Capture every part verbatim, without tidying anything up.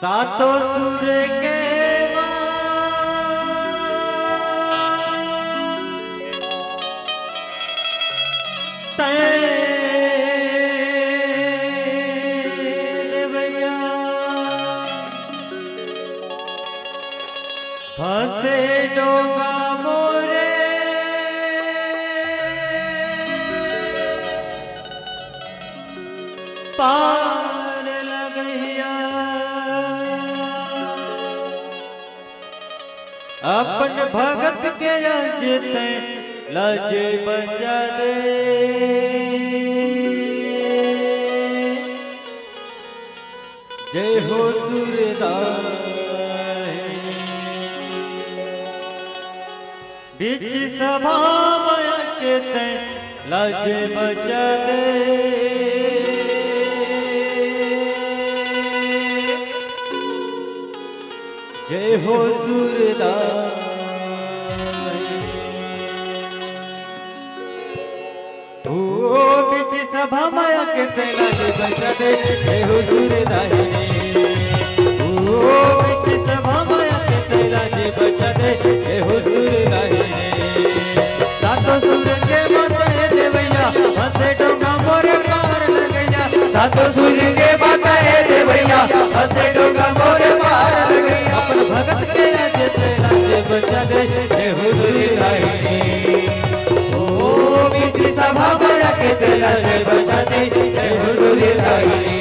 सातों सुर के माँ तैं देवैया, फंसे डोंगा मोरे पार लगैया। अपन भगत के आज तैं लाज बचा दे। जय हो सुरदाहिनी। बीच सभा माया के तैं लाज बचा दे। जय हो सुरदाहिनी। ओ बीच सभा माया के तैं लाज बचा दे, हे हुजूर दाहिने। ओ बीच सभा माया के तैं लाज बचा दे, हे हुजूर दाहिने। सातों सुर के माता हे देवैया, हंसे डोंगा मोरे पार लगैया। सातों सुर के माता हे देवैया, हंसे डोंगा मोरे पार लगैया। अपन भगत के आज तैं लाज बचा दे, हे हुजूर दाहिने। ओ बीच सभा माया के तैं लाज बचा दे, हे हुजूर दाहिने।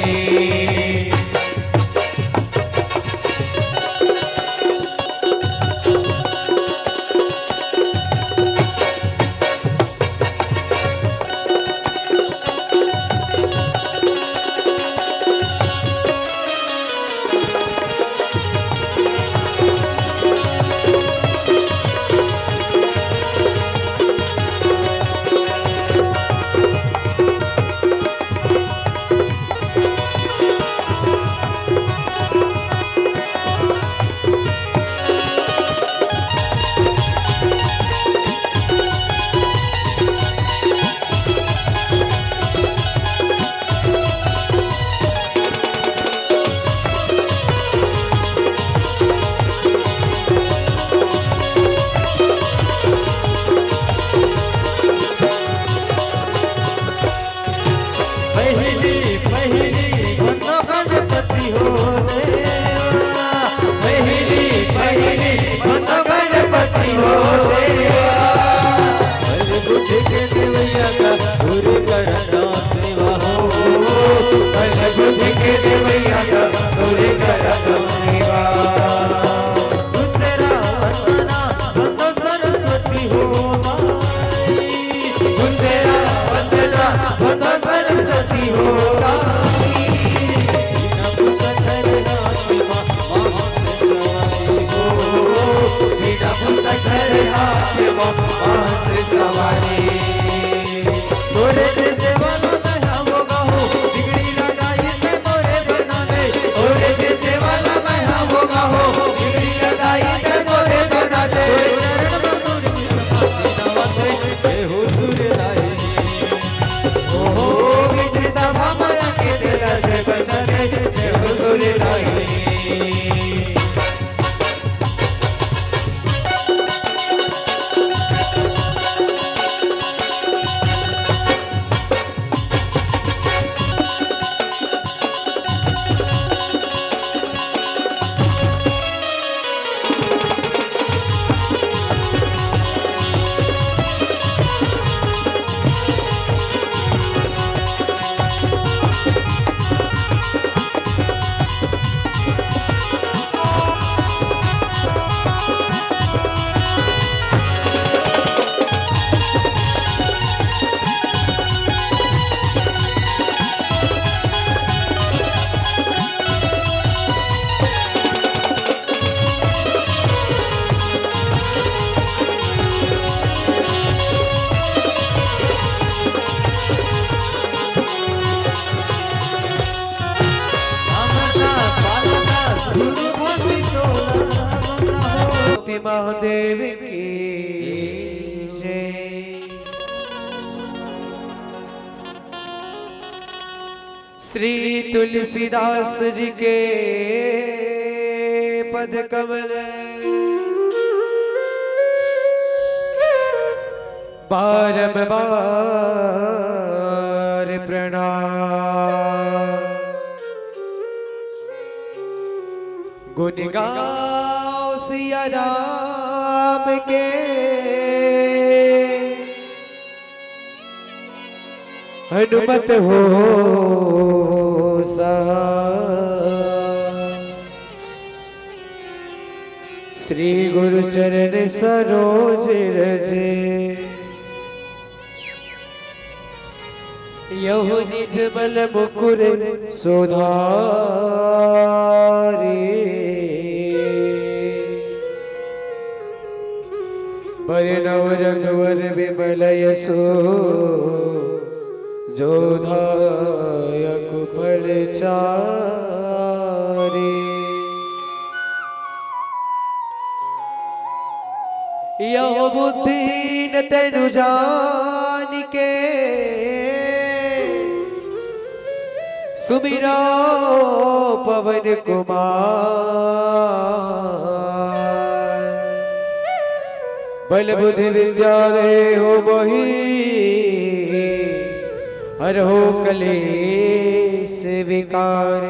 पहिली पहिली भंतो गणपति हो देवा, पहिली पहिली भंतो गणपति हो देवा। बल बुद्धि के देवैया का गुरु करना सेवा हो, बल बुद्धि के देवैया का गुरु करना सेवा। दूसरा वंदना भंतो सरस्वती हो माई। दूसरा वंदना भंतो सरस्वती हो माई। बिना पुस्तक धरे हाथ में माँ, माँ से सवारी हो। बिना पुस्तक धरे हाथ में माँ, माँ से सवारी। तोरे जैसे वाला मैं होगा हो, बिगड़ी लगाई से मोरे बना दे। तोरे जैसे वाला मैं होगा हो, बिगड़ी लगाई से मोरे बना दे। तोरे चरण में तोरे कृपा की दावत है, जय हो सुरदाई। ओहो, बीच सभा माया के तैं लाज बचा दे, जय हो सुरदाई। महादेव की जय। श्री तुलसीदास जी के पद कमल बारंबार प्रणाम। गुण गाओ सिया राम के, हनुमत हो सहाय। श्री गुरु चरण सरोज रज, यहु निज मल मुकुर सुधारी। बरनउँ रघुवर विमल यसु, जो दायक फल चारी। यहु बुद्धिहीन तनु जानिके, सुमिरउ पवन कुमार। बल बुद्धि विद्या देहु मोहि, हरहु कलेस विकार।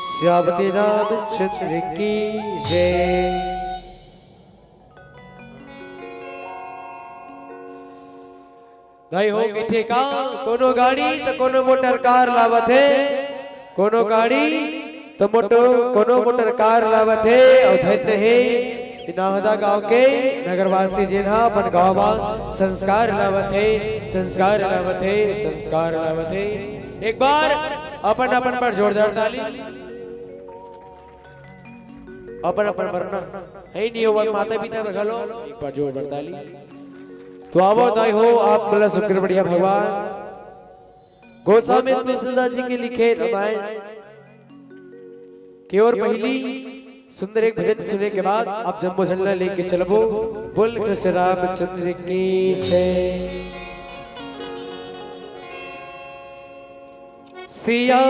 सियापति रामचंद्र की जय। दाई हो कहिथे का, कोनो गाड़ी त कोनो मोटर कार लावत हे, कोनो गाड़ी त मोटो, कोनो मोटर कार लावत हे। अउ धन्य हे नाहदा गांव के नगरवासी, जेन ह अपन गांव म संस्कार लावत हे, संस्कार लावत हे, संस्कार लावत हे। एक बार अपन अपन बर जोरदार ताली। अपन अपन बर ना, हे नहीं हो, माता पिता बर घलो एक बार जोरदार ताली। तो आवो दाई हो, आप मन ला सुग्घर बढ़िया भगवान गोस्वामी तुलसीदास जी के लिखे रामायण के ओर पहिली सुंदर एक भजन सुने के बाद आप जम्मो झन ला लेके चलबो। बोल कृष्ण रामचंद्र की जय। सिया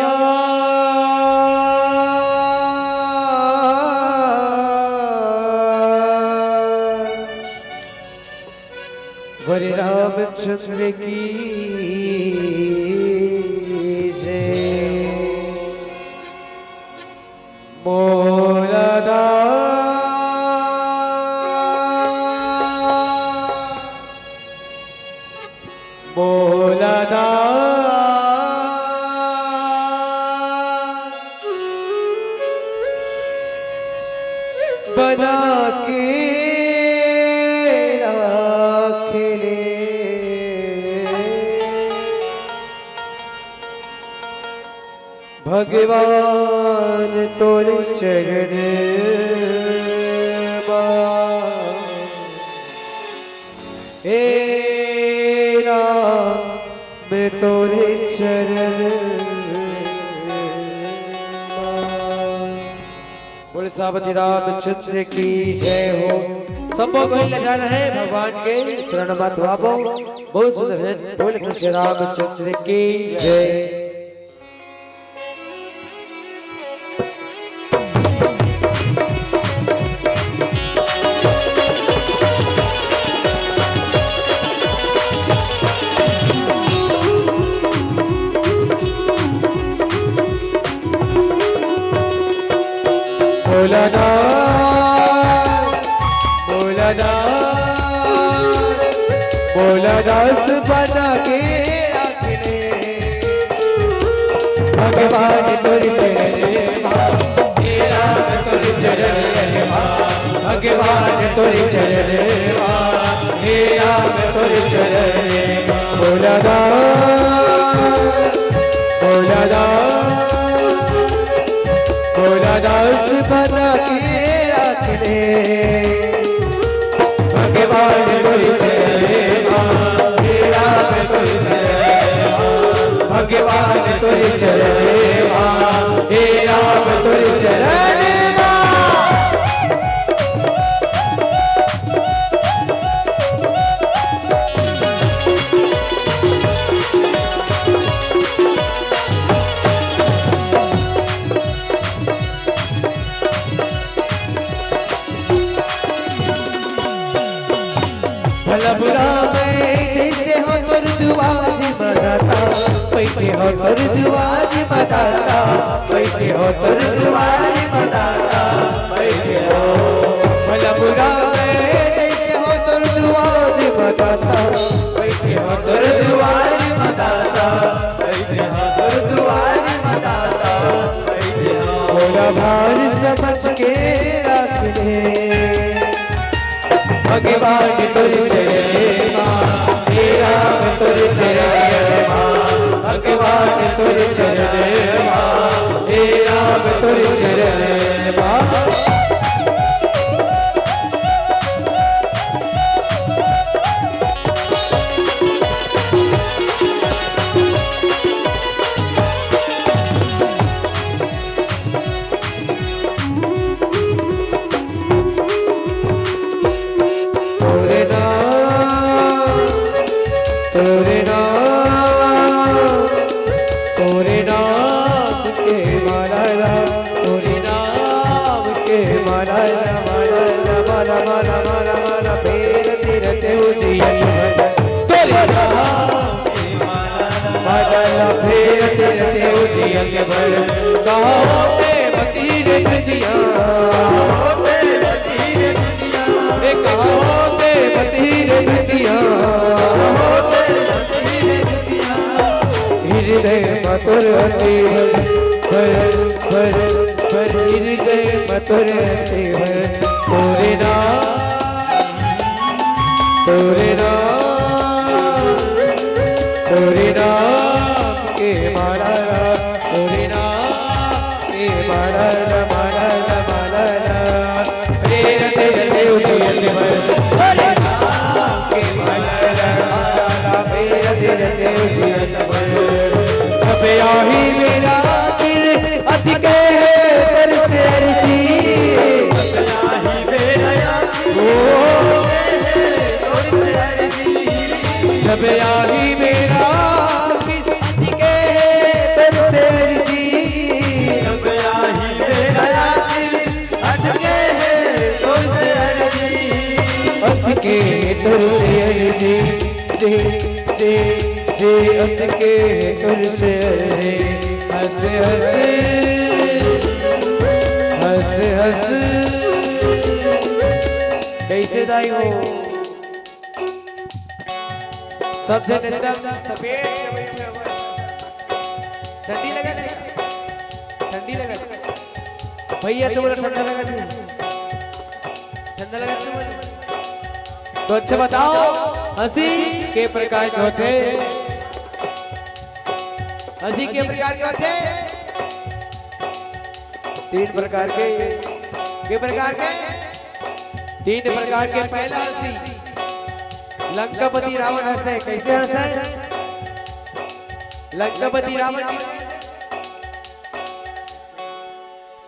वर रामचंद्र की जय। मोला दास, मोला दास बना के राख ले। भगवान तोर चरण मा, हे राम तोर चरण मा। बोल सावती रामचंद्र की जय हो। सबो कोई ले जाना है भगवान के शरण मा, तो आवो। बहुत सुंदर है। बोल कृष्ण रामचंद्र की जय। भोलानाथ, भोलानाथ, भोलानाथ बना के राख ले। भगवान तोर चरण मा, हे राम तोर चरण मा, भगवान तोर चरण मा, हे राम तोर चरण मा। भोलानाथ, भोलानाथ, भोलानाथ बना के राख ले। भगवान तोर चरण मा, हे राम तोर चरण मा, भगवान तोर चरण मा, हे राम तोर चरण मा। लबुरा मैं जइसे हों तोर दुआर म दाता, बइठे हों तोर दुआर म दाता, बइठे हों तोर दुआर म दाता, बइठे हों। लबुरा मैं जइसे हों तोर दुआर म दाता, बइठे हों तोर दुआर म दाता, बइठे हों तोर दुआर म दाता, बइठे हों। मोला भार समझ के राख ले भगवान तोर चरने मा, हे राम तोर चरने मा, भगवान तोर चरने मा, हे राम तोर चरने मा। तोरे नाम, तोरे नाम, तोरे नाम के माला ला, तोरे नाम के माला ला, माला ला, माला, माला, माला, माला, फेर तेरा ते उजियन भर। तोरे नाम के माला ला, माला ला, फेर तेरा ते उजियन भर। कहो ते बती रे दुनिया, कहो ते बती रे दुनिया। ए कहो ते बती रे दुनिया। हृदय म तोर अति भर, भर, भर, भर, हृदय म तोर अति भर। तोरे नाम, तोरे नाम, तोरे नाम के माला, तोरे नाम के माला, माला, माला। तेरा, तेरा, तेरा जियत भर। अरे राम के मलर माला, तेरा, तेरा, तेरा जियत भर। सब आही मेरा दिल अटके है पर से अर्जी। सब आही मेरा दिल ओ। सब आही मेरा दिल अटके है पर से अर्जी। सब आही मेरा दिल अटके है तोर से अर्जी। अटके तोर से अर्जी, जे, जे, जे अटके तोर से अर्जी। हंस, हंस, हंस, हंस। कैसे दाई हो? सब झन एकदम सफेद के बैठे हुए। ठंडी लगत हे? ठंडी लगत हे? भैया, तुमला ठंडा लगत हे? ठंडा लगत हे? तो अच्छा बताओ, हंसी के प्रकार के होथे? हंसी के प्रकार के होथे? तीन प्रकार के। के प्रकार के? तीन प्रकार के। पहला हंसी लंकापति रावण हंसे। कैसे हंसे? लंकापति रावण,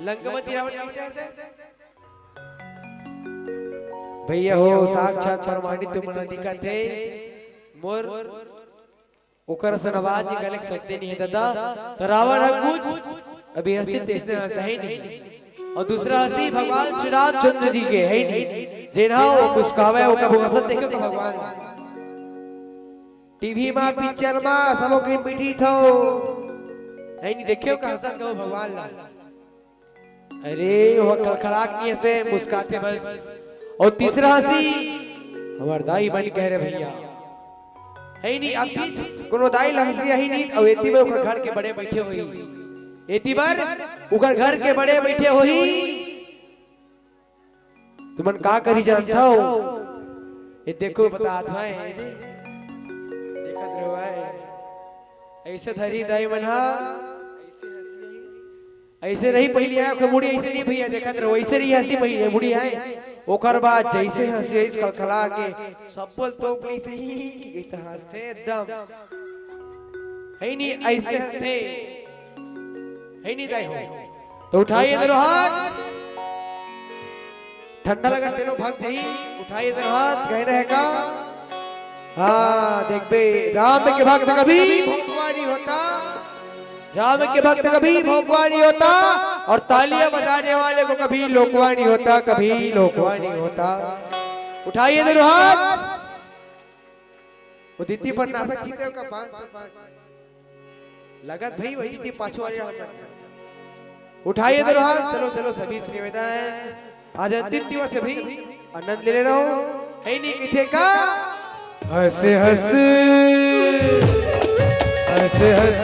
लंकापति रावण कैसे हंसे? भैया हो, साक्षात प्रमाणित तुमन ला दिखत हे। मोर ओकर असन आवाज निकाले के शक्ति नहीं हे दादा। तो रावण ह कुछ अभी हंसी तइसने हंसही नहीं। और दूसरा हंसी भगवान श्री रामचंद्र जी के हे नहीं, जेन ह वो मुस्कावे, वो कभू हंसत देखे का भगवान? टीवी मा, पिक्चर मा, सबो कहीं बैठी थो, हे नहीं, देखे का हंसत कभू भगवान ला? अरे, वो खलखलात नहीं हंसे, मुस्काथे बस। और तीसरा हंसी हमर दाई बन कहे रे भैया। हे नहीं, अब बीच कोनो दाई ला हंसी आही नहीं, अउ एती बर ओकर घर के बड़े बैठे होही। एती बर ओकर घर के बड़े बैठे होही। तुमन का करी जानथव? ये देखो, बतात हंव, ये दे। देखत रहो, आय। ऐसे धरी दाई मन हा, ऐसे हंसी। ऐसे नहीं पहिली आय, ओकर मुड़ी ऐसे नहीं भैया, देखत रहो, ऐसे नहीं हंसी पहिली, मुड़ी आय। ओकर बाद जैसे हंसी आइस खलखला के, सब बोल तो अपनी से ही, कि तो हंसथे एकदम। हे नहीं, ऐसे हंसथे। हे नहीं दाई हो। तो उठाइए दोनों हाथ। ठंडा लगत तेनो भाग जाही। उठाइए दोनों हाथ, कहे रहे का? हाँ, देखबे, राम के भक्त कभी भोकवा नहीं होता। राम के भक्त कभी भोकवा नहीं होता, और तालियां बजाने वाले को कभी लोकवा नहीं होता, कभी लोकवा नहीं होता। उठाइए दोनों हाथ। वो दीदी पर नासा खींचे का पाँच सौ पाँच। लगत भाई वही दीदी पाछू वाली राह में। उठाइए दोनों हाथ, चलो, चलो, सभी से निवेदन है। आज अंतिम दिवस है भाई, आनंद ले रहा हूँ। है नहीं किथे का? हंस हंस, हंस हंस,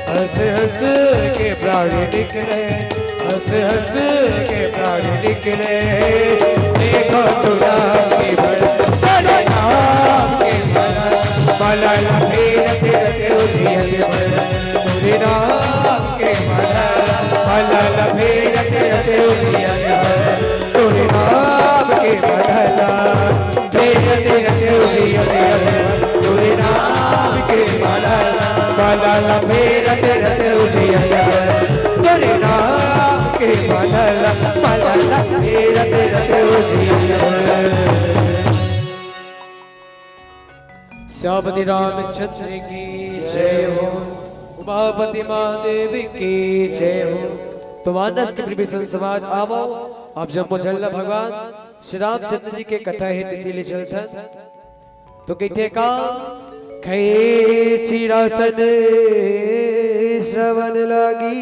हंस हंस के प्राण निकले, हंस हंस के प्राण निकले। देखो तुला की बड़, तेरे नाम के माला, माला ला फेरत रते उजियत बड़। तेरे नाम के माला, माला ला फेरत रते उजियत बड़। तोरे नाम के माला, फेरत रते उजियत बड़। तोरे नाम के माला, माला ला फेरत रते उजियत बड़। तोरे नाम के माला, माला ला फेरत रते उजियत बड़। श्यामपति रामचंद्र की जय हो, उमापति महादेव की जय हो। तो मानस के विभीषण समाज आवो, आप जम्मो झन ला भगवान श्री रामचंद्र जी के कथा हे तिथि ले चलथन। तो कहिथे का, खैची रासन श्रवण लागी,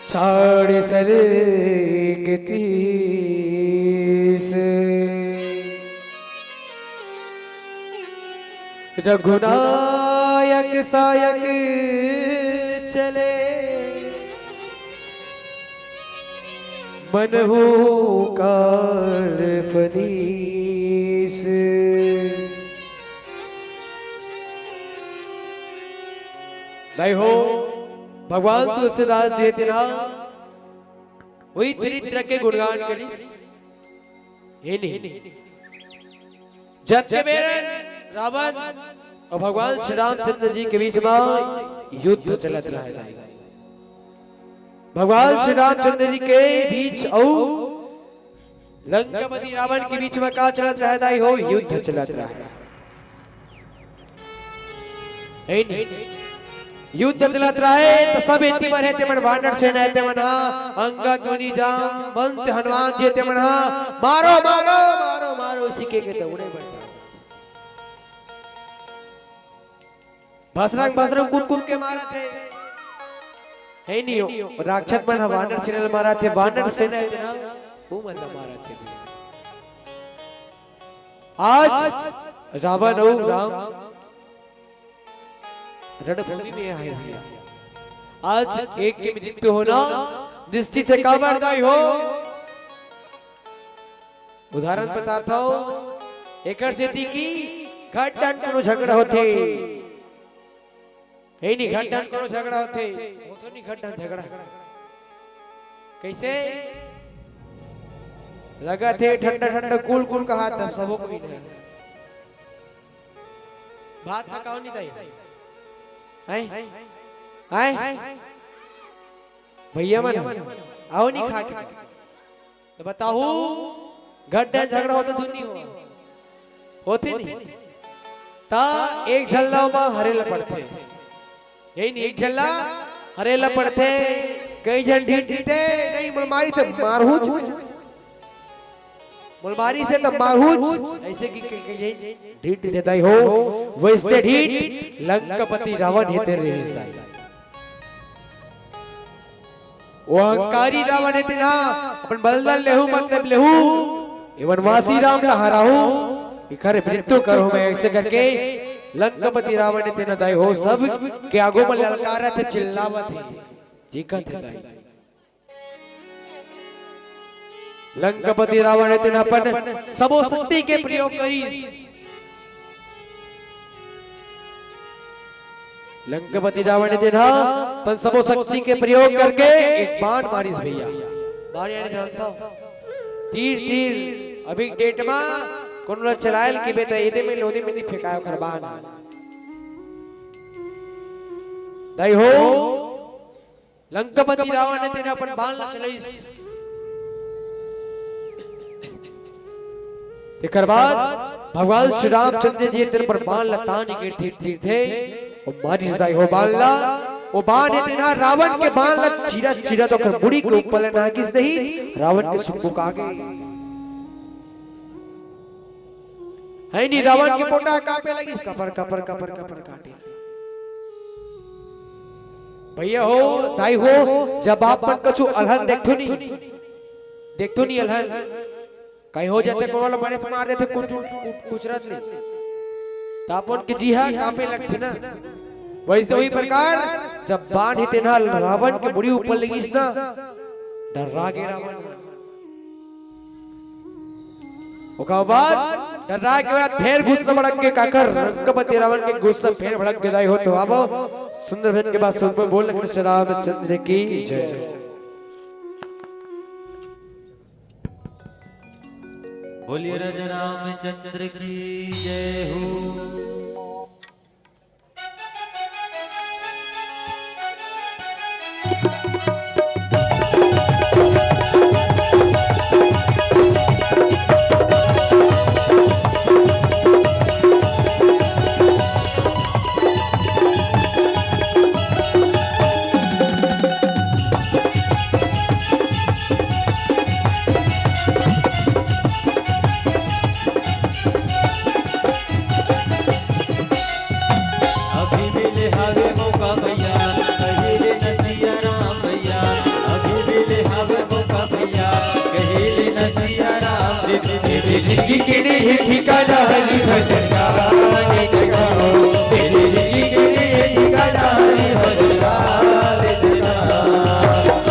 छाड़ सर के तीस। रघुनायक सायक चले, मनहु काल फनीस। दाई हो, भगवान तुलसीदास जी तेना वही चरित्र के गुणगान करिस। हे नहीं, जब के बेर रावण अउ भगवान श्री रामचंद्र जी के बीच में युद्ध चलत रहे। भगवान श्री रामचंद्र जी के बीच अउ लंकापति रावण के बीच में का चलत रहे दाई हो? युद्ध चलत रहे। हे नहीं? युद्ध चलत रहे त सब एती बर हे, तेमन वानर सेना हे, तेमन हा अंगद मुनि जांबवंत हनुमान जी, तेमन हा मारो, मारो, मारो, मारो, उसी के, के दौड़े बर। भसरंग, भसरंग कूद कूद के मारत हे। हे नहीं हो, राक्षस मन ह वानर सेना ल मारत हे, वानर सेना हे ना, वो मन ल मारत हे। आज रावण अउ राम रणभूमि में आए हे। आज एक के मृत्यु होना निश्चित हे, काबर दाई हो? उदाहरण बताता हूँ, एकर सेती कि घर डहन कोनो झगड़ा होथे, हे नहीं, घर डहन कोनो झगड़ा होथे, होथे नहीं घर डहन झगड़ा। कैसे? लगत हे ठंडा ठंडा कूल कूल कहात हे, सबो कोई नहीं। भात खा के आव नहीं दाई? हैं? हैं? भैया मन, आव नहीं खा के? त बताहू, घर डहन झगड़ा होथे धुन नहीं हो? होथे नहीं? त एक झन ला ओमा हरे ला पड़थे। हे नहीं, एक झन ला हरे ला पड़थे। कई झन ढीठ रहिथे, नहीं, मोला मारिस त मारहूं, मोला मारिस त मारहूं, अइसे कि कई, कई झन ढीठ रहिथे दाई हो। वइसने ढीठ लंकापति रावण हे तेन रिहिस दाई। वो अहंकारी रावण हे तेन हा, अपन बलदान लेहू मतलब लेहू, ए वनवासी राम ला हराहू, एकर मृत्यु करहूं मैं, अइसे करके लंकापति रावण हे तेन हा दाई हो, सब के आगू म ललकारत हे, चिल्लावत हे, चीखत हे दाई। लंकापति रावण हे तेन हा अपन सबो शक्ति के प्रयोग करिस। लंकापति रावण हे तेन हा अपन सबो शक्ति के प्रयोग करके एक बाण मारिस भैया। बाण यानी जानथव? तीर, तीर। अभी के डेट मा कोनो ला चलायल के बेटा एदे में लोदे में नहीं फेंकाय ओकर बाण। दाई हो, लंकापति रावण हे तेन हा अपन बाण ला चलाइस। एकर बाद भगवान श्री रामचंद्र जी तेन पर बाण ला तान के तीर, तीरथे अउ मारिस दाई हो बाण ला। वो बाण हे तेन ह रावण के बाण ल चीरत चीरत ओकर मुड़ी के ऊपर ले नागिस नहीं, रावण के सुकबुक आ गे। हे नी, रावण के पोटा कांपे लगिस, कपर कपर कपर कपर कांपे। भैया हो, दाई हो, जब आप मन कछु अलहन देखथो नी, देखथो नी अलहन, कहीं हो जाथे कोनो ला बने से मार देथे, कुछ कुछ कुचरत नहीं, त अपन के जी ह कांपे लगथे ना। वइसने वही प्रकार जब बाण हे तेन ह रावण के मुड़ी ऊपर लगिस ना, डर्रा गे रावण। ओकर बाद डर्रा के बाद फेर गुस्सा भड़क गे, काकर रंकपति रावण के गुस्सा फेर भड़क गे। दाई हो तो आवो, सुंदर भजन के बाद सुन बोल कृष्ण रामचंद्र की जय। बोलिए राजा रामचंद्र की जय हो। अभी मिले हवे मौका भैया, कहिले न सिया राम भैया। अभी मिले हवे मौका भैया, कहिले न सिया राम। तेरी जिंदगी के नहीं है ठिकाना, हरि भजन गाने लगा। तेरी जिंदगी के नहीं है ठिकाना, हरि भजन गाने लगा।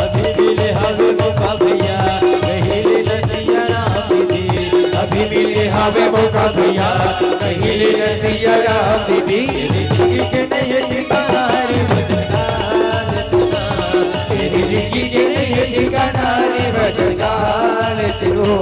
अभी मिले हवे मौका भैया, कहिले न सिया राम जी। अभी मिले हवे मौका भैया, कहिले न सिया राम जी। जिंदगी के नहीं ठिकाना रे भजन गाने लगा। तेरी जिंदगी के नहीं ठिकाना रे भजन गाने लगा।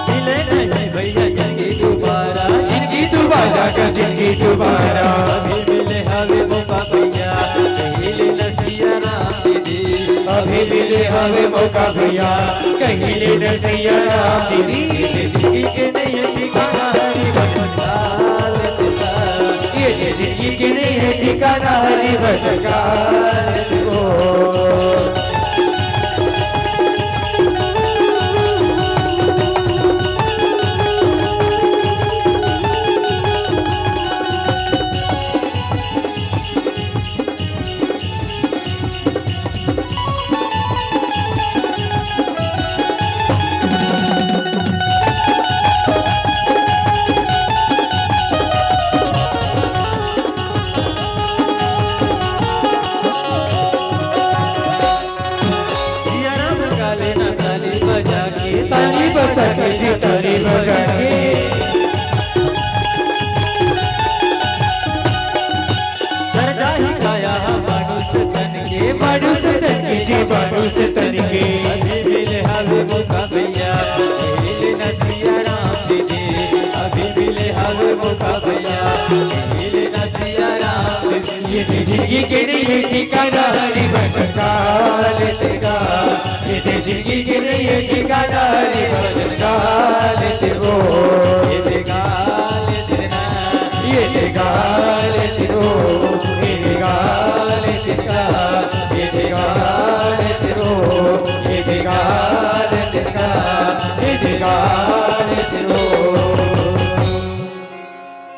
मिले नहीं भैया जिंदगी दोबारा, जिंदगी दोबारा का जिंदगी दोबारा। अभी मिले हवे मौका भैया, कहिले न सिया राम जी। अभी मिले हवे मौका भैया, कहिले न सिया राम जी। जिंदगी के नहीं है ठिकाना हरि भजन गाल तेरा। ये जिंदगी के नहीं है ठिकाना हरि भजन गाल तेरा। सिया राम काले ना ताली बजा के, ताली बजा के जी, ताली बजा के। सरदा ही काया हा मानुष तन के, मानुष तन के जी, मानुष तन के। अभी मिले हवे मौका भैया, मिले न सिया राम जी। अभी मिले हवे मौका भैया, मिले न सिया राम जी। ये जिंदगी के नहीं है ठिकाना हरि भजन गाल तेरा। ये जिंदगी के नहीं है ठिकाना हरि भजन गाल तेरा। ये गाल तेरा, ये गाल तेरा, ये गाल तेरा, ये गाल तेरा, ये गाल तेरा, ये गाल तेरा।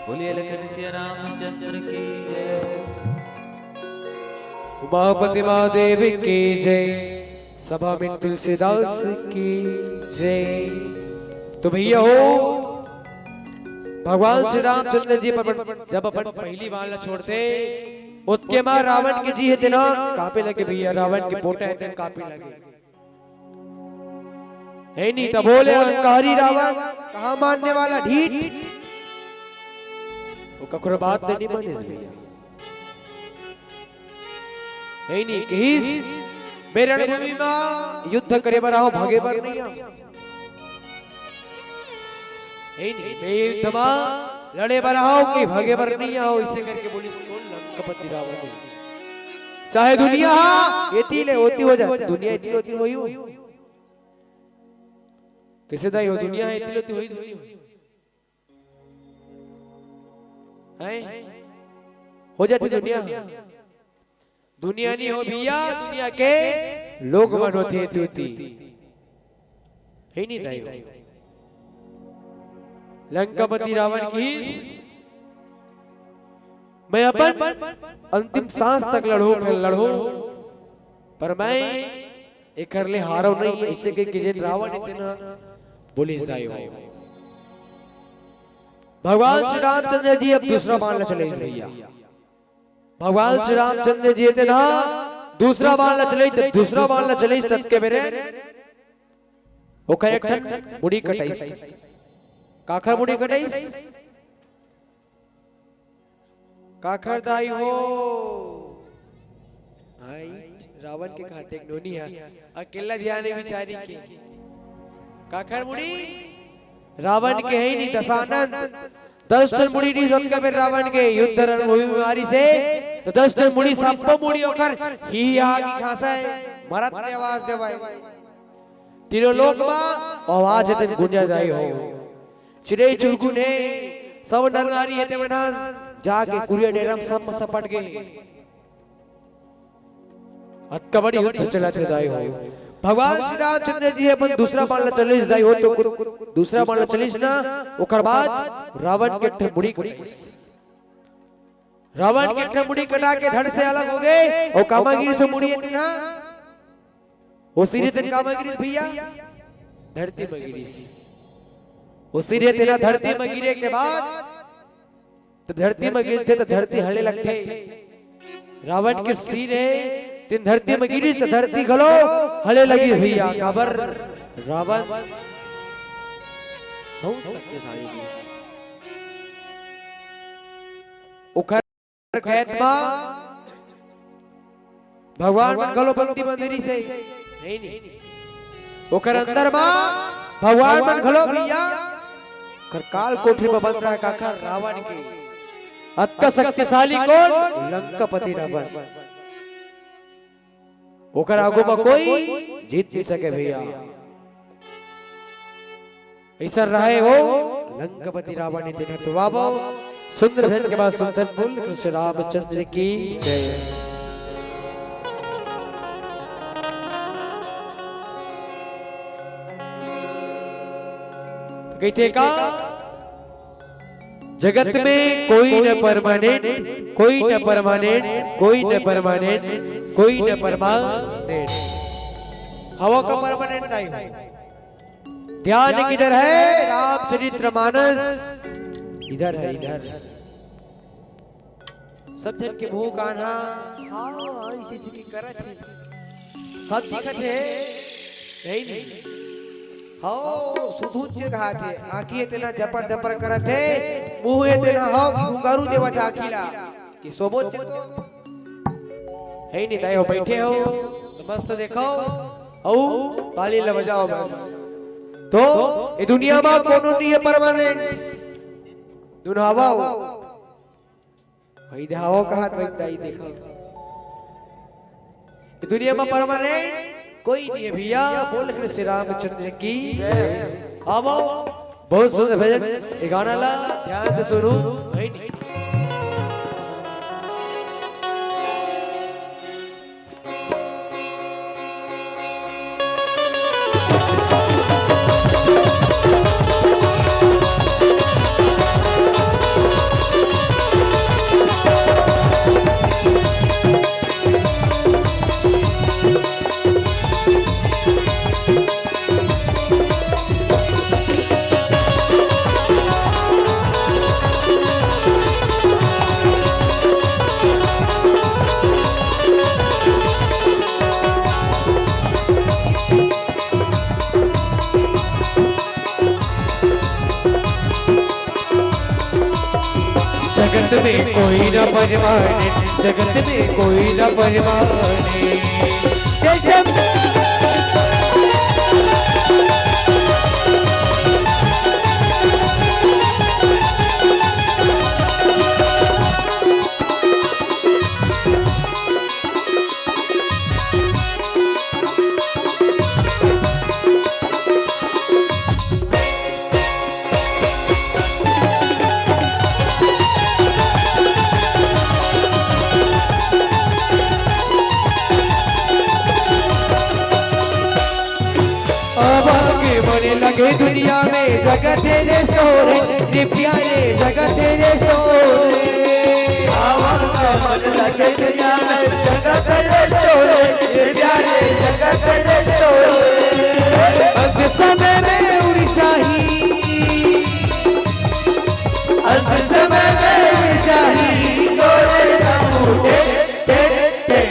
बोलिए लखन सिया रामचंद्र की जय। उमापति महादेव की जय। सभा में तुलसीदास की जय। तो भैया हो, भगवान श्री रामचंद्र जी पर जब अपन पहली बाण ला छोड़थे, ओतके मा रावण के जी हे तेन ह कांपे लगे भैया, रावण के पोटा हे तेन कांपे लगे। हे नी, तभो ले अहंकारी रावण, कहाँ मानने वाला ढीठ। वो ककरो बात ले नहीं माने भैया। हे नी, कहिस, "मैं रणभूमि मा युद्ध करे बर आंव, भागे बर नहीं आंव।" हे नी, "मैं युद्ध मा लड़े बर आंव कि भागे बर नहीं आंव।" इसे करके बोलिस कोन? लंकापति रावण हे। चाहे दुनिया हा एती ले ओती हो जाए, दुनिया एती ले ओती होही हो। कइसे दाई हो, दुनिया हा एती ले ओती होही, दुनिया हो। हैं? हो जाथे दुनिया। दुनिया नहीं हो भैया, दुनिया के लोग मन होथे एती ओती। हे नी दाई हो। लंकापति रावण कहिस, "मैं अपन अंतिम सांस तक लड़हूं, फेर लड़हूं, पर मैं एकर ले हारंव नहीं।" अइसे कहिके जेन रावण हे तेन ह बोलिस दाई हो। भगवान श्री रामचंद्र जी अब दूसरा बाण ल चलाइस भैया। भगवान श्री रामचंद्र जी तेन ह दूसरा बाण ल चलाइस, दूसरा बाण ल चलाइस ततके बेरे ओकर एक ठन मुड़ी कटाइस। काखर मुड़ी कटाइस? काखर दाई हो? आई, रावण के कहत हे नोनी हा, अकेला ध्यान हे बिचारी के। काखर मुड़ी? रावण के हे नी, दशानन। दस ठन मुड़ी रिहिस ओतका बेर रावण के, युद्ध रणभूमि मा रिहिसे, त दस ठन मुड़ी, सब्बो मुड़ी ओकर ही आगी खांसय, मरत ले आवाज देवय। तीनों लोक मा आवाज हे तेन गुंजा दाई हो। चिरई चुरगुन हे, सब नर नारी हे, तेमन ह जाके कुरिया डेरा म सब म सपट गे। अतका बड़ी युद्ध चलत हे दाई हो। भगवान श्री रामचंद्र जी अपन दूसरा बाण ल चलाइस दाई हो, तो कु-, दूसरा बाण ल चलाइस ना, ओकर बाद रावण के ठन मुड़ी कटाइस। रावण के ठन मुड़ी कटा के धड़ से अलग हो गे, अउ कामा गिरिस ओ मुड़ी हे तेन ह, ओ सिर हे तेन कामा गिरिस भैया, धरती म गिरिस। ओ सिर हे तेन ह धरती म गिरे के बाद, त धरती म गिरथे त धरती हले लगथे। रावण के सिर हे तेन धरती म गिरिस त धरती घलो हले लगिस भैया। काबर? रावण बहुत शक्तिशाली रिहिस। ओकर कैद मा भगवान मन घलो बंदी बंदी रिहिसे। नहीं, नहीं। ओकर अंदर मा भगवान मन घलो भैया, ओकर काल कोठरी मा बंद रहय काखर? रावण के। अतका शक्तिशाली कोन? लंकापति रावण। ओकर आगू मा कोई जीत नहीं सके भैया। अइसन रहय ओ लंकापति रावण हे तेन ह। तो आवव, सुंदर भजन के बाद सुंदर बोल कृष्ण रामचंद्र की जय। कहिथे का, जगत में कोई न परमानेंट, कोई न परमानेंट, कोई न परमानेंट, कोई न परमानेंट। हवा का परमानेंट नहीं। ध्यान किधर है? रामचरित्र मानस इधर है, इधर। सब झन के मुंह कान ह, हाँ, हाँ, इसे इसे करत हे। सब दिखत हे, नहीं, नहीं। हाँ, सुधुच के कहात हे, आँखी हे तेन ह जपर जपर करत हे, मुंह हे तेन ह, हाँ, घुंघरू देवत हे आँखी ला, कि सोबो चे तो। हे नहीं, दाई हो, बैठे हो, तो मस्त देखो, अउ ताली ल बजाओ बस। तो, ए दुनिया मा कोनो नहीं हे परमानेंट। दुनहावा हो। भाई देहावो कहा तो एक दाई देखो। ये दुनिया मा परमानेंट कोई नहीं हे भैया। बोल कृष्ण श्री रामचंद्र की जय। आवो, बहुत सुंदर भजन, ये गाना ला ध्यान से सुनो। भाई नहीं। जगत में कोई न परमाने, जगत में कोई न परमाने। जय जब अब आगे बढ़े लगे दुनिया में जगत रे शोर, रे प्यारे जगत रे शोर। आवा मन लगे दुनिया में जगत रे शोर, रे प्यारे जगत रे शोर। अंत समय में उड़ीसा ही, अंत समय में उड़ीसा ही, गोरे बाबू, टे, टे, टे।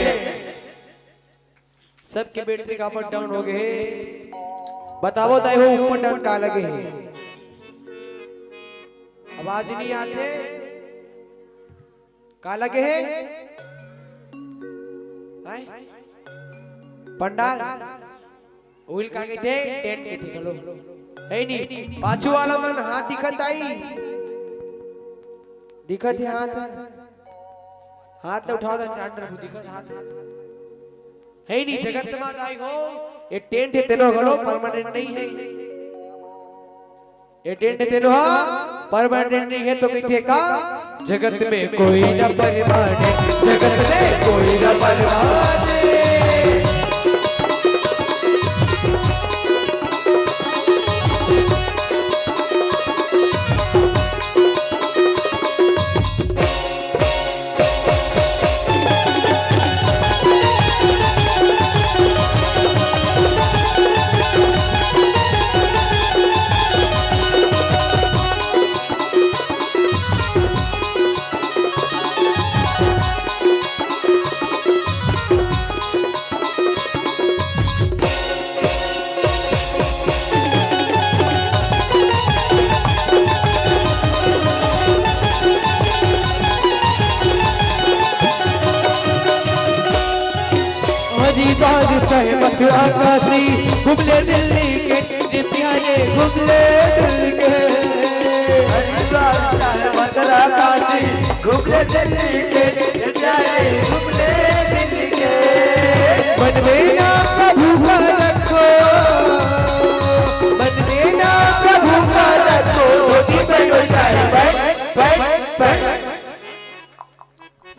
सबके बैटरी का अप डाउन हो गए हे। बतावो दाई हो, ऊपर डाउन का लगे हे? आवाज नहीं आते, का लगे हे? हैं? पंडाल? ओला का कहिथे? टेंट कहिथे, घलो। हे नी, पाछू वाला मन हाथ दिखत दाई? दिखत हे हाथ? हाथ ल उठाओ त चांद रखू, दिखत हाथ हे। हे नी, जगत मा दाई हो, ये टेंट हे, तेनो घलो परमानेंट नहीं हे। ये टेंट हे, तेनो हा परमानेंट नहीं हे, तो कहिथे का? जगत में कोई न परमाने, जगत में कोई न परमाने। हरिद्वार चाहे मथुरा काशी, घूम ले दिल्ली के, रे प्यारे घूम ले दिल्ली के। हरिद्वार चाहे मथुरा काशी, घूम ले दिल्ली के, रे प्यारे घूम ले दिल्ली के। मन में नाम प्रभु का रखो, मन में नाम प्रभु का रखो, धोती पहनो चाहे पैंट, पैंट, पैंट।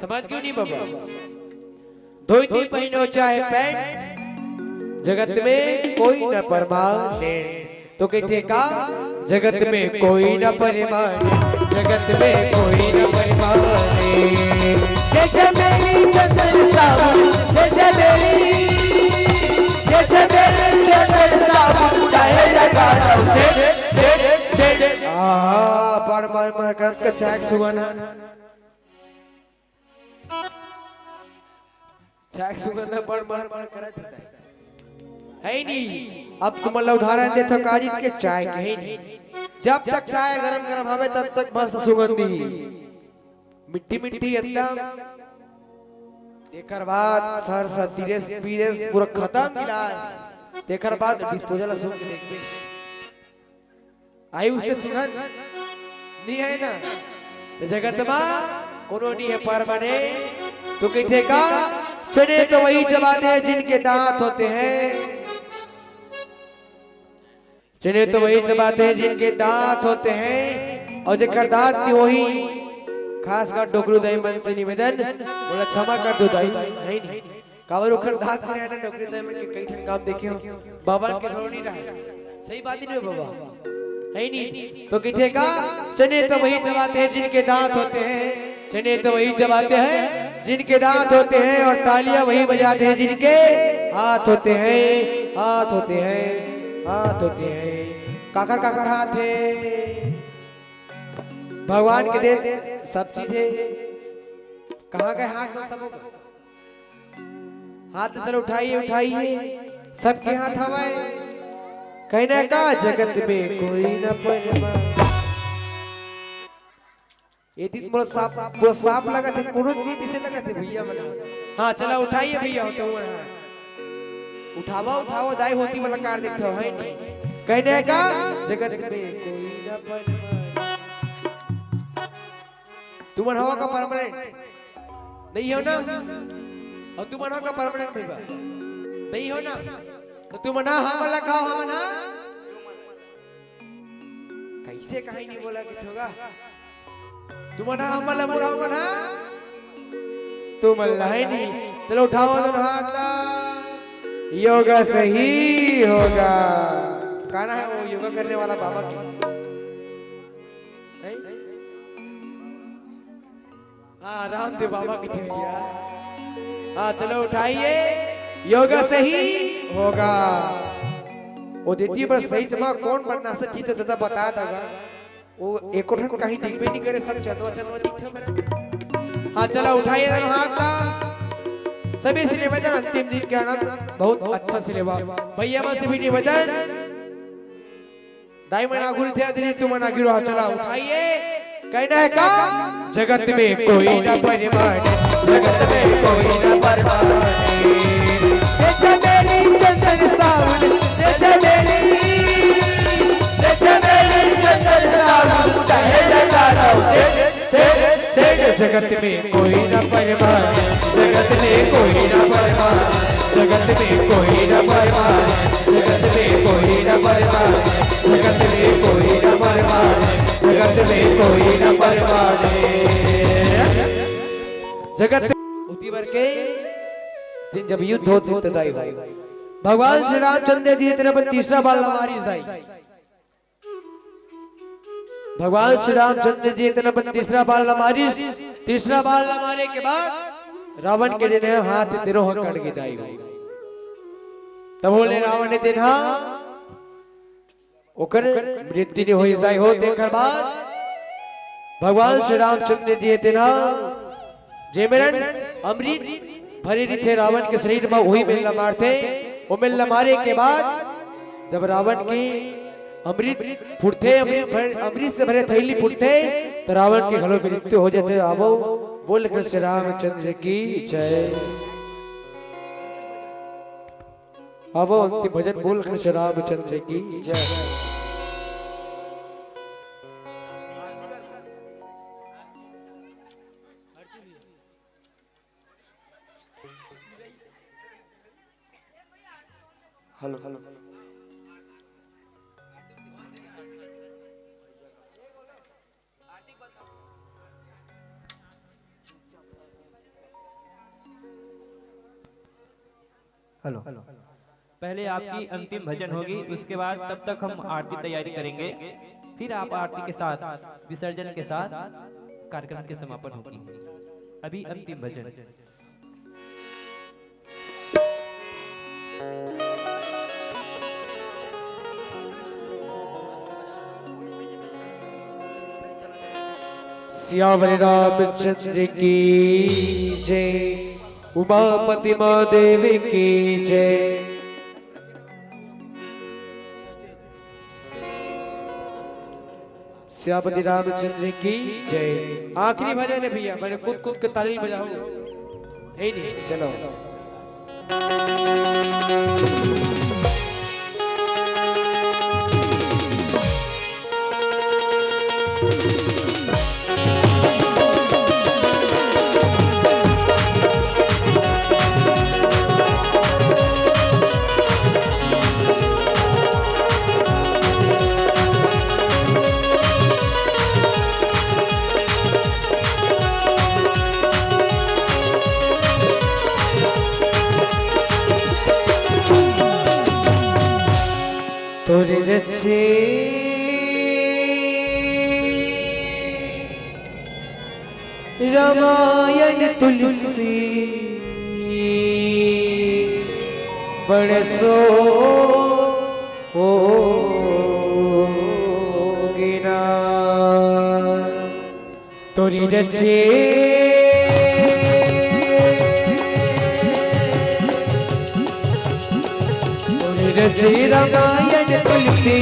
समझ क्यों नहीं बाबा? धोती पहनो चाहे पैंट, जगत में कोई न परमाने। तो कहिथे का? जगत में कोई न परमाने, जगत में कोई न परमाने। ये चमेली चंदन साबुन, ये चमेली, ये चमेली चंदन साबुन, चाहे लगा दो सेंट, सेंट, सेंट। आहा, बड़ मर मर करत के चाय के सुगंध हे। चाय के सुगंध बड़ मर मर करत हे। हे नी, अब तुमन ला उदाहरण देथव काजी के चाय के, हे नी। जब तक चाय गरम गरम हवे, तब तक मस्त सुगंध दिही, मिट्ठी मिट्ठी एकदम। तेकर बाद सर सर तीरेस पीरेस पूरा खतम गिलास। तेकर बाद डिस्पोजल ला सूंघ के देखबे। आयुष के सुगंध नहीं हे ना, तो जगत मा कोनो नहीं हे परमाने। तो कहिथे का? चने तो वही चबाते हैं जिनके दांत होते हैं, चने तो वही चबाते हैं जिनके दांत होते हैं, और जेकर दांत नहीं वही, खासकर डोकरू दाई मन से निवेदन, बोला क्षमा कर दो दाई, नहीं, नहीं। काबर ओखर दांत नइ रहय ना, डोकरी दाई मन के कई ठन काम देखे हों, बाबा के रोनी रहय। सही बात नइ हे बाबा? हे नी? तो कहिथे का, चने तो वही चबाते हैं जिनके दांत होते हैं, चने तो वही चबाते हैं जिनके दांत होते हैं, और तालियां वही बजाते हैं जिनके हाथ होते हैं, हाथ होते हैं, हाथ होते हैं। काकर काकर हाथ हे? भगवान के देन सब चीज हे। कहाँ गए हाथ में सबो? हाथ चलो उठाइए, उठाइए, सबके हाथ हवाए। कहना का जगत में कोई ना परमा। ए दिन मोला सांप, मोला सांप लगत हे, कोनो भी दिसे लगत हे भैया मन। हाँ, चला उठाइए भैया, हो तो मन, हाँ। उठावा, उठावा, दाई होती वाला कार देखत हो, है नहीं? कहने का जगत में कोई ना परमाने। तुमन हवा का परमाने? नहीं हो ना? और तुमन हवा का परमाने भैया? नहीं हो ना? तो तुमन ना हमला कहा, हम ना? कैसे कहीं नहीं बोला कि होगा? तुमन हमला बोला होगा ना? तुमन ला है नहीं। चलो उठाओ दोनों हाथ ला। योगा सही होगा। गाना है वो योगा करने वाला बाबा की। नहीं? हाँ, रामदेव बाबा की थी भैया। हाँ, चलो उठाइए। योगा सही होगा। वो देती पर सही जमा कौन बनना से थी तो दादा बता देगा। वो एको ठन कहीं दिखबे नहीं करे, सब चंदवा चंदवा दिखथे मेरा। हाँ, चला उठाइए दोनों हाथ ला। सभी से निवेदन, अंतिम दिन के आनंद बहुत अच्छा से लेवा। भैया मन से भी निवेदन, दाई मन आगू रहिथे, दीदी तुमन आगू रहो, चला उठाइए। कहना है का? जगत में कोई ना परमाने, जगत में कोई ना परमाने। ये छमेली चंदन सावन, ये छमेली, ये छमेली चंदन सावन, चाहे जगा दो, सेठ, सेठ, सेठ। जगत में कोई ना परमाने, जगत में कोई ना परमाने, जगत में कोई ना परमाने, जगत में कोई ना परमाने, जगत में कोई ना परमाने, जगत में कोई ना परमाने। जगत उती बर के दिन जब युद्ध होत हे त दाई भाई, भगवान श्री रामचंद्र जी तेन अपन तीसरा बाण ला मारिस दाई। भगवान श्री रामचंद्र जी तेन अपन तीसरा बाण ला मारिस। तीसरा बाण ला मारे के बाद रावण के जेन हे हाथ तेनो ह कट गे दाई भाई। तब बोले रावण ने तेन ह ओकर मृत्यु नहीं होइस दाई हो। तेकर बाद भगवान श्री रामचंद्र जी तेन ह जे मेरन अमृत भरे रहिथे रावण के शरीर म, वही मेर ला मारथे। वो मेर ला मारे के बाद जब रावण के अमृत फूटथे, अमृत भर-, अमृत से भरे थैली फूटथे, तो रावण के घलो मृत्यु हो जाथे। आवो, बोल कृष्ण रामचंद्र की जय। आवो, अंतिम भजन बोल कृष्ण रामचंद्र की जय। Hello, hello. हेलो। पहले आपकी अंतिम भजन होगी, उसके बाद तब तक हम आरती तैयारी करेंगे, फिर आप आरती के साथ, विसर्जन के साथ कार्यक्रम के समापन होगी। अभी अंतिम भजन। सियावर रामचंद्र की जय, उमापति महादेव की जय। सियापति रामचंद्र की जय। आखिरी भजन है भैया, मैंने कूद कूद के ताली बजाओ। यही नहीं, चलो। तोरे रचे रामायण तुलसी बरसो हो गिना। तोरी रचे, तोरी रचे रामायण तुलसी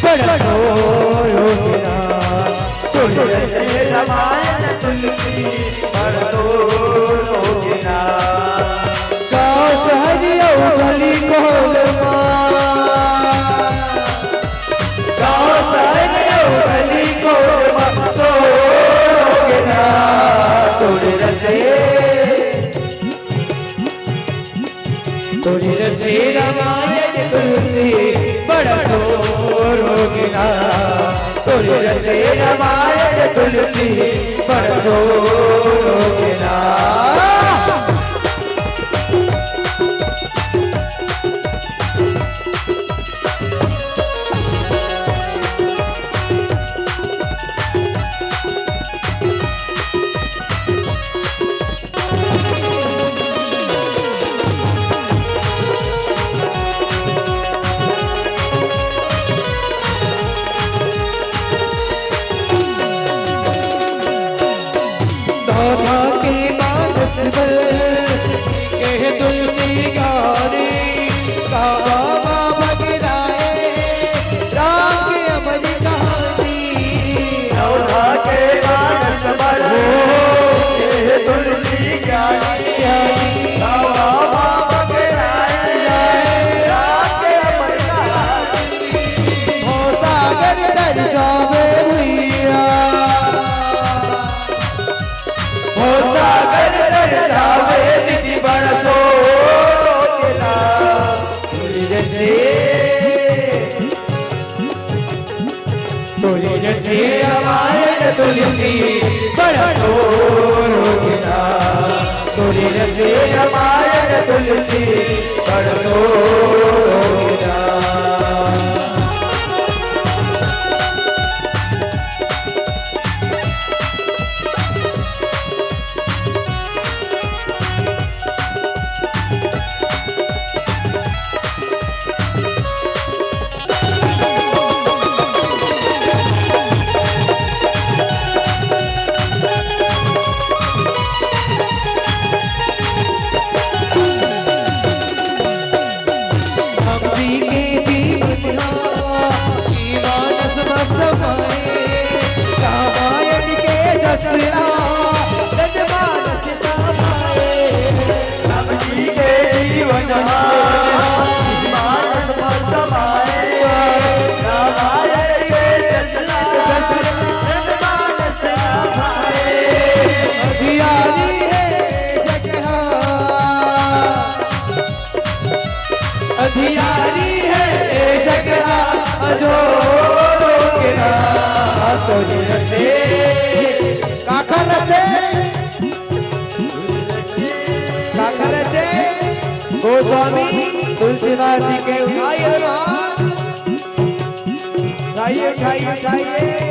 बरसो हो गिना। तोरी रचे रामायण गाँव शहर अउ गली कोल मा, गाँव शहर अउ गली कोल मा, छोड़ोगे ना तोरे रचे, तोरे रचे रामायण तुलसी बड़ छोड़ोगे ना, तोरे रचे रामायण तुलसी बड़ छोड़ोगे ना। दौधा के मानस बल, कहे तुलसी गारी, गावा बाबा गिराए, राम के अमर कहानी। दौधा के मानस बल, कहे तुलसी गारी, गावा बाबा गिराए, राम के अमर कहानी। भवसागर तर जावे भैया, भवसागर तर जावे दीदी बड़ छोड़ोगे ना। तोरे रचे, तोरे रचे रामायण तुलसी बड़ छोड़ोगे ना। तोरे रचे रामायण तुलसी बड़ छोड़ोगे ना। हम जी के जीवन हा, ई मानस बस माए, रामायण के जसरा, जनमानस का भाए। हम जी के जीवन हा, ई मानस बस माए, रामायण के जसरा, जनमानस का भाए। अभियारी है जगहा, अधियारी है ए जगहा, अजोरो के ना तोरी रचे। काखर रचे, काखर रचे, गोस्वामी तुलसीदास जी के उठाइए हाथ, उठाइए, उठाइए, उठाइए।